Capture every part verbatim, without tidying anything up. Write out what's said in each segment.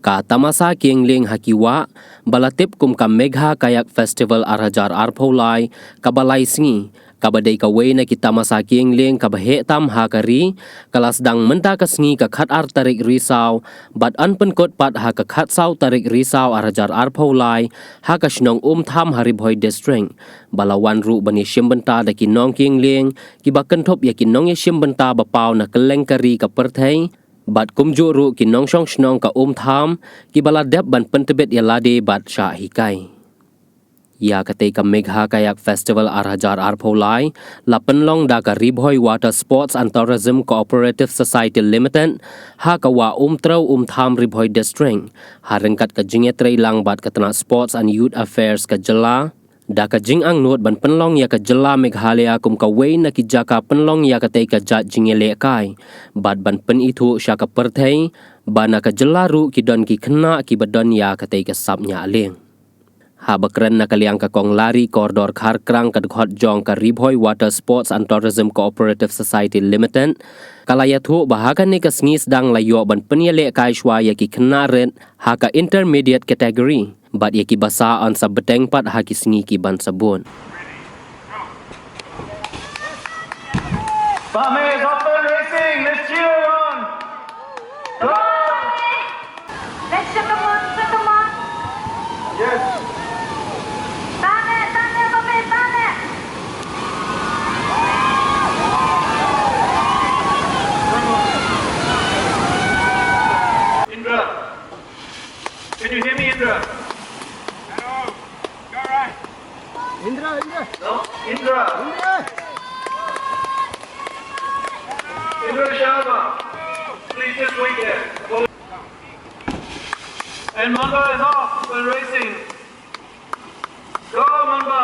Ka tamasa kieng lieng ha ki wah, ba la tip kum ka Megha Kayak Festival ar hajar arphew lai, kaba lai sngi, kaba dei kawei na ki tamasa kieng lieng kaba heh tam ha ka ri, ka la sdang mynta ka sngi ka khatar tarik Risaw, bad yn pynkut pat ha ka khatsaw tarik Risaw ar hajar arphew lai, ha ka shnong Umtham ha Ri Bhoi District, ba la wan ruh ban ïashim bynta da ki nongkieng lieng, kiba kynthup ïa ki nongïashim bynta ba paw na kylleng ka ri ka pyrthei, bad kumjuh ruh ki nongshong shnong ka Umtham, kiba la dep ban pyntbit ïa lade bad shah hikai. Ïa katei ka Megha Kayak Festival ar hajar arphew lai, la pynlong da ka Ri Bhoi Water Sports and Tourism Cooperative Society Limited, ha ka wah Umtrew Umtham Ri Bhoi District, ha ryngkat ka jingïatreilang bad ka tnat Sports and Youth Affairs ka jylla, da ka jingangnud ban pynlong ïa ka jylla Meghalaya kum kawei na ki jaka pynlong ïa katei ka jait jingïalehkai, bad ban pynithuh sha ka pyrthei, ba na ka jylla ruh ki don ki khynnah kiba don ïa katei ka sap ñiah lieng. Haba kren na ka liang ka Kong Lari Kordor Kharkrang ka dkhot jong ka Ri Bhoi Water Sports and Tourism Cooperative Society Limited, ka la ïathuh ba ha kane ka sngi sdang la ïoh ban pynïalehkai shwa ïa ki khynnah rit, ha ka intermediate category, bad ïa kiba sah yn sa bteng pat ha ki sngi kiban sa bud. Pame is off and racing. Let's cheer on. Go! Let's cheer them on, cheer them on. Yes. Pame, pame, pame, pame. Indra. Can you hear me, Indra? Hello. You all right? Indra, Indra. No? Indra. Indra. Indra Sharma. Please just wait there. And Mamba is off. We're racing. Go, Mamba.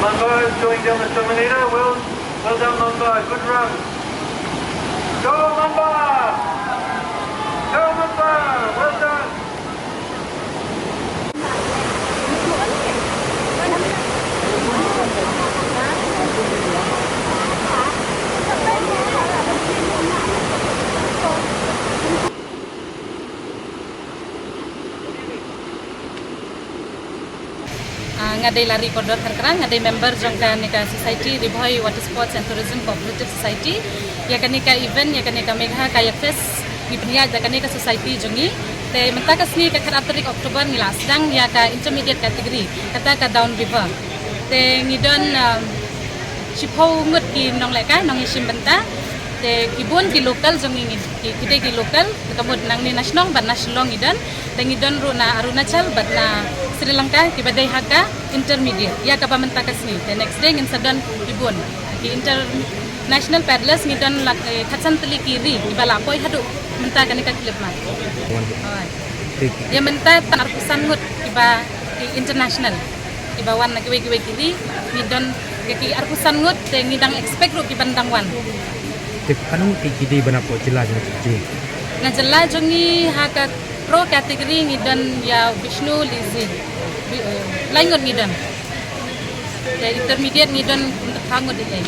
Mamba is going down the Terminator. Well, well done, Mamba. Good run. Go, Mamba! Go, Mamba! Well done. Ah, nga dei Lari Kordor Kharkrang, nga dei member jong kane ka society, Ri Bhoi Water Sports and Tourism Cooperative Society. Ïa kane ka event, ïa kane ka Megha Kayak Fest, ngi pynïaid da kane ka society jong ngi. Te mynta ka sngi ka khatar tarik October ngi la sdang ïa ka intermediate category, kata ka down river. Te ngi don, um, shiphew ngut ki nonglehkai, nongïashim bynta. Te ki bun ki local jong ngi, ki, ki dei ki local, ka mut nangne na shnong bad na Shillong ngi don. Te ngi don ruh na Arunachal bad na Sri Lanka, kiba dei ha ka intermediate ïa kaba mynta ka sngi. Te next day ngin sa don ki bun ki international paddlers, ngi don la, eh, khatsan tylli ki ri kiba la poi haduh mynta kane ka Clipmart. Wan. Oi. Tik. Ïa mynta tang arphew san ngut kiba ki international, kiba wan na kiwei kiwei ki ri, ngi don ki arphew san ngut, te ngi dang expect ruh kiban dang wan. Te katno ngut ki, ki dei ban hapoh jylla jong ngi? Na jylla jong ngi ha ka pro category ngi don ïa Vishnu Lizzy. Wi-, eh, lai ngut ngi don. Te intermediate ngi don khatphra ngut ïa.